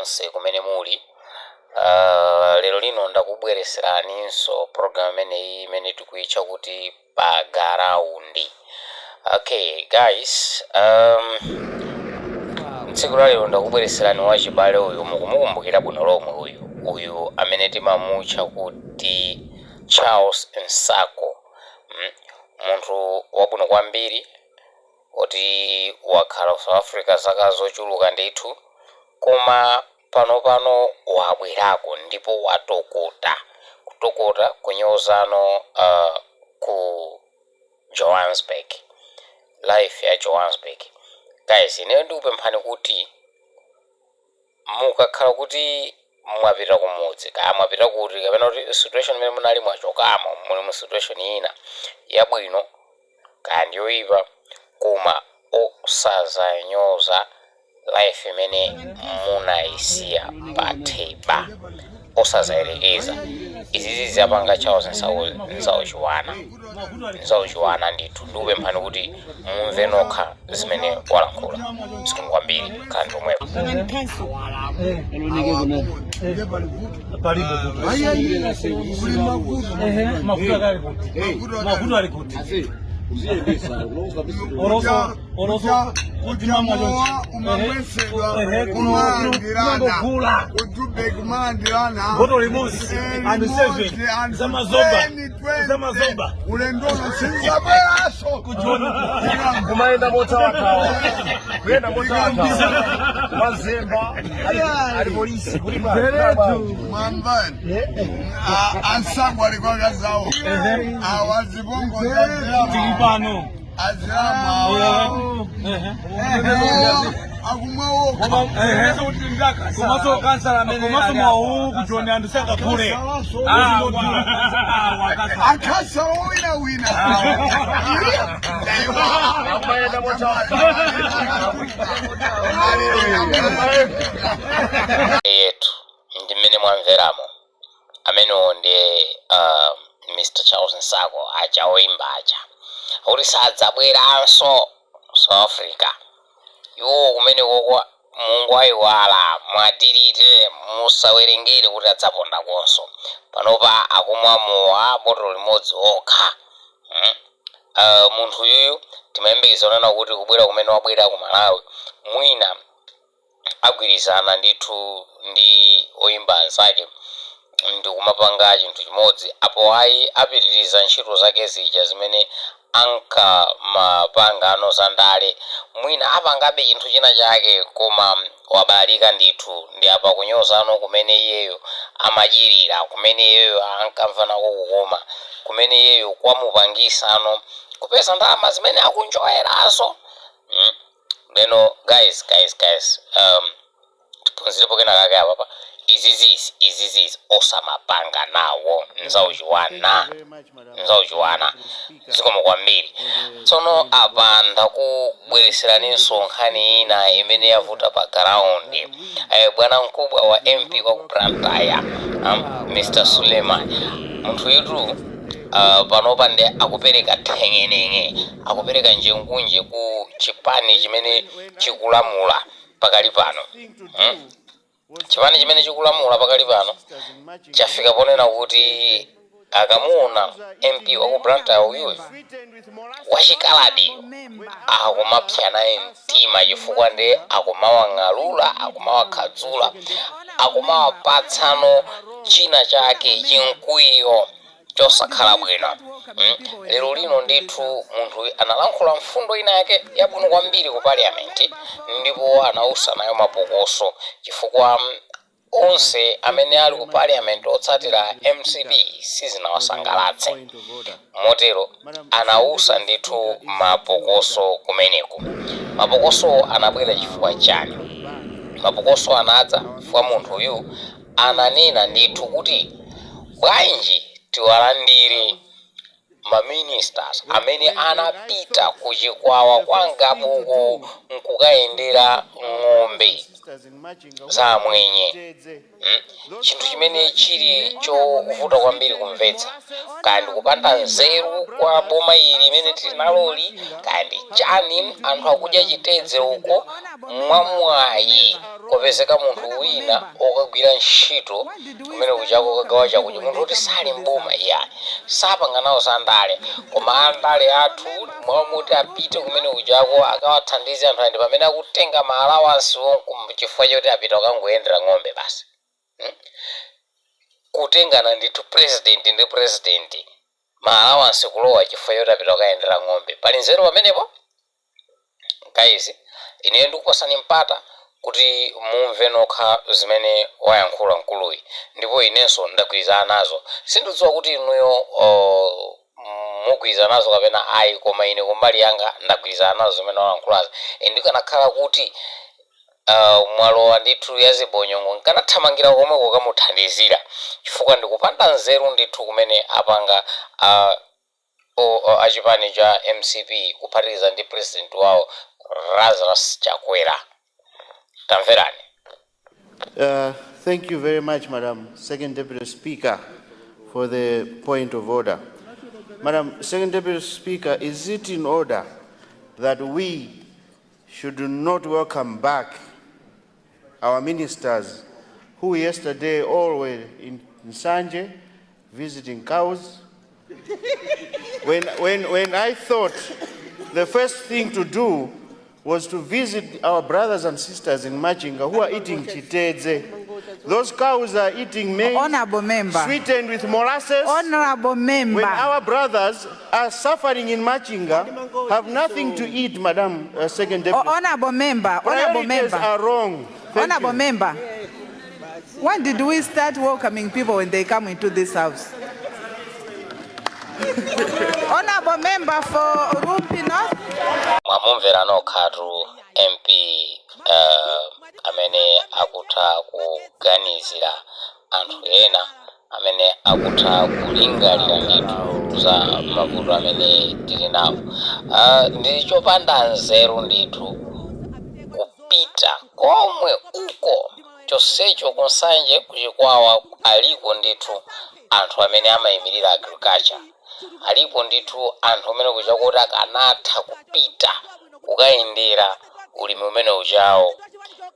Konse kumene muli, lero lino ndakubwereseraninso program imeneyi imene tikuyitcha kuti Pa Ground. Okay guys, tsiku la lero ndakubwereserani wachibale uyu. Mukumukumbukira bwino lomwe uyu amene timamutcha kuti Charles Nsako, Munthu wabwino kwambiri oti wakhala ku South Africa zaka zochuluka ndithu, koma panopano wabwerako ndipo watokota, kutokota kunyozano ku Johannesburg, life ya Johannesburg. Guys, ineyo ndikupemphani kuti mukakhala kuti mwapita kumudzi, kaya mwapita kuti, kapena kuti situation imene munali mwachokamo, muli mu situation ina yabwino kaya ndiyoyipa, koma osazanyoza life imene munayisiya patheba, osazayerekeza. Izizi ziyapanga Charles Nzauchiwana, Nzauchiwana ndithu. Ndikupemphani kuti mumve nokha zimene walankhula. Zikomo kwambiri, khala ndi omwepo. Palibe vuto. Mavuto ali kuti? Mavuto ali kuti? Oroso oroso. Kujamowa umamwesedwa. Kuno kugula kujube kumalandirana. Botolo limodzi anthu 7, zamazoba zamazoba. Ulendono sinzabweraso. Kujoni. Kumayenda motawatawa, kuyenda motawatawa, mazemba ali polisi kuti Mwamvani ansango ali kwakazawo awazipongo. Tili pano. Azilamu awa akumwawoka. Komanso kansala amene, komanso mwawu kujoni anthu sangagule. Akhasala wina wina. Kumayenda motawatawa. Yetu ndi mmene mwamveramo, amenewo ndi Mr Charles Nsako aja oimba aja, akuti sadzabweranso South Africa. Iwo kumene koko Mungu ayiwala, mwadirite, musawerengere kuti adzaponda konso. Panopa akumwa mowa botolo limodzi okha, Munthu uyuyu timayembekeza onena kuti kubwera kumene wabwera ku Malawi mwina agwirizana ndithu ndi oyimba anzake ndikumapanga chinthu chimodzi. Apo ayi, apitiriza ntchito zake zija zimene ankamapanga ano zandale, mwina apangabe chinthu china chake, koma wabalika ndithu. Ndi apa kunyozano kumene iyeyo amadyerera, kumene iyeyo ankamva nako kukoma, kumene iyeyo kwamupangisano kupeza ndalama zimene akunjoyerazo, Leno guys, guys, guys, tiphunzirepo kena kake apapa. Izizizi, izizizi osamapanga nawo, nzauchiwana, nzauchiwana. Zikomo kwambiri. Tsono apa ndakubwereseraninso nkhani ina imene yavuta pa ground. Bwana mkubwa wa MP wa ku Blantyre, Mr Suleiman, munthu yutu panopa ndi akupereka theng'eneng'e, akupereka njengunje ku chipani chimene chikulamula pakali pano, Chipani chimene chikulamula pakali pano chafika ponena kuti akamuona MP wa ku Blantyre uyuyu wachikaladi akumapsa naye mtima, chifukwa ndi akumawang'alula, akumawakhadzula, akumawapatsano china chake chinkwiyo chosakhala bwino, Lero lino ndithu munthu analankhula mfundo ina yake yabwino kwambiri ku parliament, ndipo anausa nayo mapokoso, chifukwa onse amene ali ku parliament otsatira MCP sizinawasangalatse. Motero anausa ndithu mapokoso kumeneku. Mapokoso anabwera chifukwa chani? Mapokoso anadza chifukwa munthu uyu ananena ndithu kuti bwanji tiwalandire maministers amene anapita kuchikwawa kwa Ngabuko nkukayendera ng'ombe za mwenye, Chinthu chimene chili chovuta kwambiri kumvetsa, kaya ndikupanda nzeru kwa boma ili limene tili naloli, kaya ndi chani. Anthu akudya chitedze uko mwamwayi, koma Kwapezeka munthu wina okagwira ntchito kumene kuchako, kagawa chakudya, munthu kuti sali mboma iyani, sapanga nawo sandale. Koma andale athu mwamuti apite kumene kuchako akawathandize anthu, andi pamene akutenga ma allowance chifukwa choti apita kukangoyendera ng'ombe basi. Kutengana ndithu president ndi president, ma allowance kulowa chifukwa choti apita kukayendera ng'ombe. Pali nzeru pamenepo? Guys, ine ndikupasani mpata kuti mumve nokha zimene wayankhula mkuluyi, ndipo inenso ndagwirizana nazo. Sindidziwa kuti inuyo mugwirizana nazo kapena ayi, koma ine kumbali yanga ndagwirizana nazo zimene wayankhulazi. Ndikanakhala kuti mwalowa ndithu ya zibonyongo, nkanathamangira komwe kukamuthandizira, chifukwa ndikupanda nzeru ndithu kumene apanga achipani cha MCP kuphatikiza ndi president wawo Lazarus Chakwera. Tamverani. Thank you very much, Madam Second Deputy Speaker, for the point of order. Madam Second Deputy Speaker, is it in order that we should not welcome back our ministers who yesterday all were in Nsanje visiting cows? When I thought the first thing to do was to visit our brothers and sisters in Machinga who are eating chitedze. Those cows are eating maize Honorable member. Sweetened with molasses. Honorable member. When our brothers are suffering in Machinga, have nothing to eat, Madam Second Deputy. Honorable member, honorable Priorities member. Are wrong. Thank Honorable you. Member. When did we start welcoming people when they come into this house? Honorable member for Rumphi North. Mwamumvera nokhatu MP amene akutha kuganizira anthu ena, amene akutha kulingalira ndithu za mavuto amene tili nawo. Ndi chopanda nzeru ndithu kupita komwe uko chonsecho kuNsanje, kuChikwawa aliko ndithu anthu amene amayimirira agriculture, alipo ndithu anthu amene kucha kuti akanatha kupita kukayendera ulimi umene uchawo,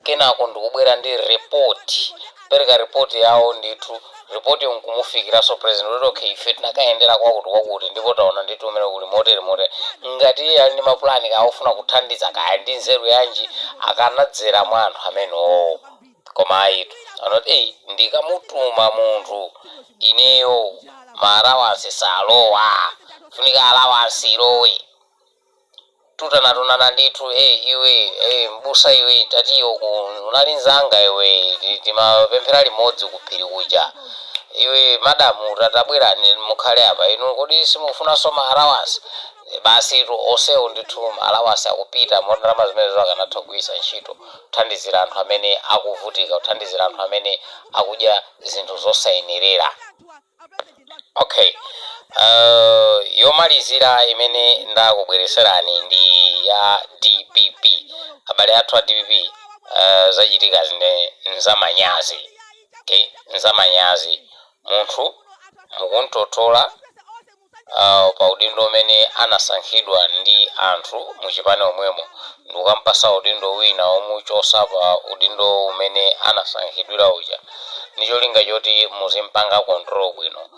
kenako ndikubwera ndi report, kupereka report yawo ndithu, report nkumufikiranso president kuti, "Okay, ife tinakayendera kwakuti kwakuti, ndipo taona ndithu umene kuli motere motere." Ngati iye ali ndi mapulani kaofuna kuthandiza, kaya ndi nzeru yanji, akanadzera mwa anthu amenewo. Koma ayitu, anoti, "Eyi, ndikamutuma munthu ineyo, ma allowance salowa, funika allowance ilowe." Tutanatunana ndithu, "Hey, iwe, hey, mbusa iwe, tatiyo ku unali nzanga iwe, timapemphera limodzi ku phiri kuja. Iwe madamu, tatabwerani mukhale apa. Inu kodi simukufunanso ma allowance?" Basi tu, onsewo ndithu ma allowance akupita. Mo ndalama zimenezo akanatha kugwiritsa ntchito kuthandizira anthu amene akuvutika, kuthandizira anthu amene akudya zinthu zosayenerera. Okay, yomalizira imene ndakubwereserani ndi ya DPP. Abale athu a DPP, zachitika zine nzamanyazi, okay, nzamanyazi. Munthu mukuntotola pa udindo umene anasankhidwa ndi anthu muchipani omwemo, ndikukampasa udindo wina omuchosa pa udindo umene anasankhidwira uja ndi cholinga choti muzimpanga control bwino.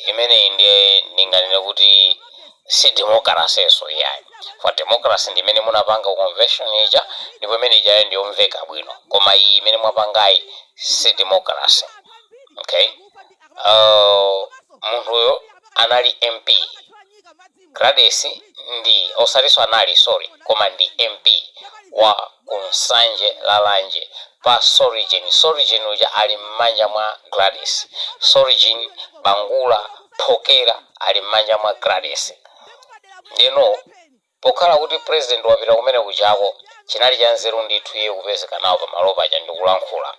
Imeneyi ndiye ndinganene kuti si democracy so yayi. For democracy ndi imene munapanga convention ija, ndipo imene ijayo ndiyomveka bwino, koma iyi imene mwapangayi si democracy, okay? Munthuyo anali MP Gladys, ndi osatinso anali, sorry, koma ndi MP wa kuNsanje Lalanje pa Sorigin. Sorigin uja ali m'manja mwa Gladys. Sorigin, Bangula, Phokera ali m'manja mwa Gladys. Ndino pokhala kuti president wapita kumene kuchako, chinali cha nzeru ndithu iye kupezeka nawo pamalo paja ndikulankhula.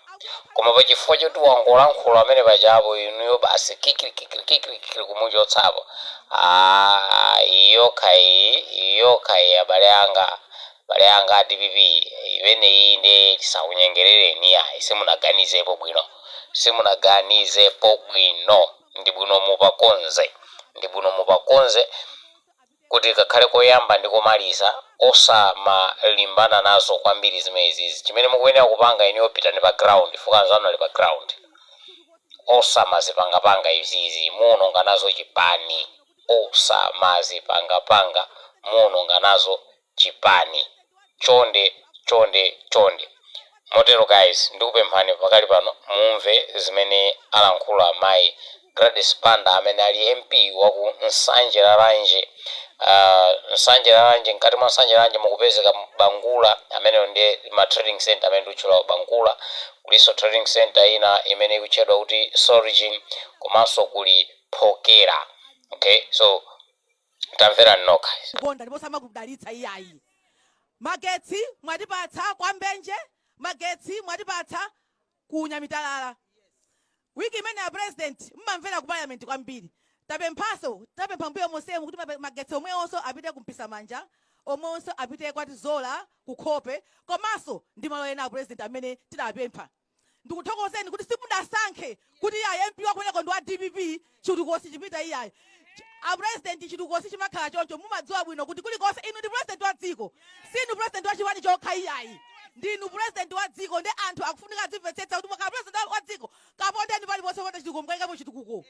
Koma pachifukwa choti wangolankhula amene pachapo, inuyo basi kikiri kikiri kikiri kikiri kumuchotsapo. Ah, iyokha iyi, iyokha iyi, abale anga, abale anga a DPP, imeneyi ndi tisakunyengerereni ayi. Simunaganizepo bwino, simunaganizepo bwino. Ndi bwino mupakonze, ndi bwino mupakonze. Kuti kakhale koyamba ndi komaliza, osamalimbana nazo kwambiri zimenezi. Chimene mukuyenera kupanga inuyo, pitani pa ground, fuka anzanu ali pa ground. Osamazipangapanga izizi, muononga nazo chipani. Osamazipangapanga, muononga nazo chipani. Chonde, chonde, chonde. Motero guys, ndikupemphani pakali pano mumve zimene alankhula mayi Gladys Banda amene ali MP waku Nsanje Lalanje. Nsanje Lalanje, mkati mwa Nsanje Lalanje mukupezeka Bangula, ameneyo ndiye ma trading center amene ndikutchula Bangula. Kulinso trading center ina imene ikutchedwa kuti Sorigin, komanso kuli Phokera. Okay, so tamverani nokha. Kukonda ndipo samakudalitsa iyayi. Magetsi mwatipatsa kwa Mbenje, magetsi mwatipatsa ku Nyamitalala. Wiki imene ya President mmamvera ku Parliament kwambiri, tapemphaso, tapempha mbuyo monsemu kuti magetsi omwewonso apite kumpisamanja, omwenso apite kwa Tizola, kukhope, komanso ndi malo ena a President amene tidapempha. Ndikuthokozeni kuti simudasankhe kuti iyayi, MP wakumeneko ndi wa DPP, chitukuko sichipita iyayi. A President, chitukuko sichimakhala choncho. Mumadziwa bwino kuti kulikonse inu ndi President wa dziko, sinu President wa chipani chokha iyayi, ndinu President wa dziko. Ndi anthu akufunika adzimvetsetsa kuti mwakhala President wa dziko, kapondeni paliponse pota chitukuko, mukayikapo chitukuko,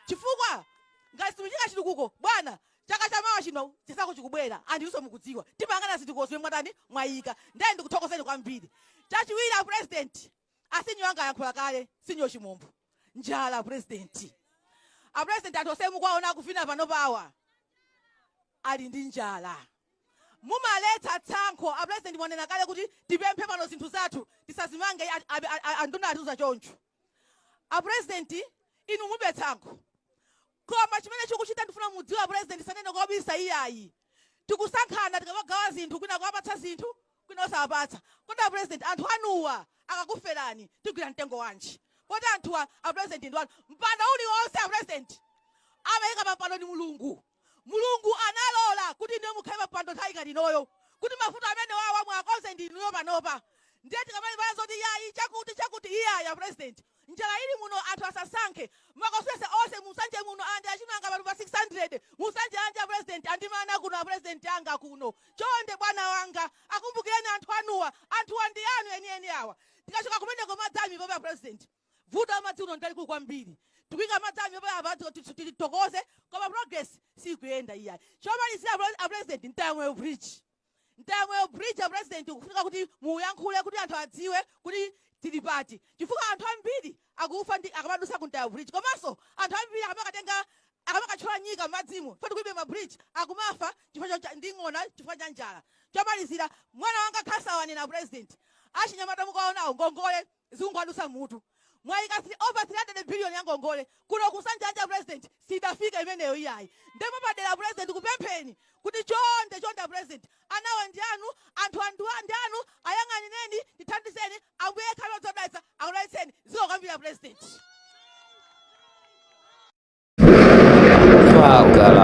chifukwa ngati simuchika chitukuko, bwana, chaka chamawa chino chisankho chikubwera. Anthu inunso mukudziwa timayang'ana zitukuko zimene mwatani, mwayika. Ndiye ndikuthokozeni kwambiri. Chachiwiri, a President, a senior anga ayankhula kale, Senior Chimombo, njala. President, a President, anthu onse mukuwaona akuvina pano pawa ali ndi njala. Mumaletsa tsankho, a President. Mwanena kale kuti tipemphe pano zinthu zathu tisazimange, anduna atiuza choncho. A President, inu mube tsankho, koma chimene chikuchita, ndifuna mudziwe, a President, sanene kobisa iyayi, tikusankhana tikamagawa zinthu, kwina kuwapatsa zinthu, kwina osawapatsa. Kodi a President, anthu anuwa akakuferani tigwira mtengo wanji? Poti anthuwa, a President, ndi wanu. Mpando uliwonse, a President, amayika pampando ndi Mulungu. Mulungu analola kuti inuyo mukhale pampando nthawi ngati inoyo kuti mavuto amene wawa mwakonze ndi inuyo panopa. Ndiye tikamalimbana zoti yayi, chakuti chakuti, iyayi, a President, njala ili muno, anthu asasankhe. Makosese onse musanje muno andi achimanga pano pa 600 musanje anje. A President, andimana kuno, a President anga kuno, chonde bwana wanga, akumbukireni anthu anuwa. Anthuwa ndi anu enieni awa. Tikachoka kumeneko, madzi amipope. A President, vuto amadzi uno ndalikulu kwambiri. Tikuyika madzi amipope apa, titokoze, koma progress sikuyenda iyayi. Chomalizira, a President, Mtayamweyo Bridge, Mtayamweyo Bridge, a President, kufunika kuti muyankhule kuti anthu adziwe kuti tili pati, chifukwa anthu ambiri akufa ndi akamadusa ku Mtaya Bridge, komanso anthu ambiri akamakatenga, akamakatchola nyika m'madzimo, poti kulibe ma bridge, akumafa chifukwa ndi ng'ona, chifukwa cha njala. Chomalizira, mwana wanga khansala wanena, President, achinyamata mukaonawo ngongole zikungowadusa mutu. Mwayika over 300 billion ya ngongole kuno kusanjanja, President, sidafika imeneyo iyayi. Ndipo padera, President, kupempheni kuti chonde, chonde, President, anawa ndi anu, anthu andu ndi anu, ayang'anireni, tithandizeni. Ambuye khale odzodalitsa, akudalitseni. Zikomo kwambiri, President. Fagala.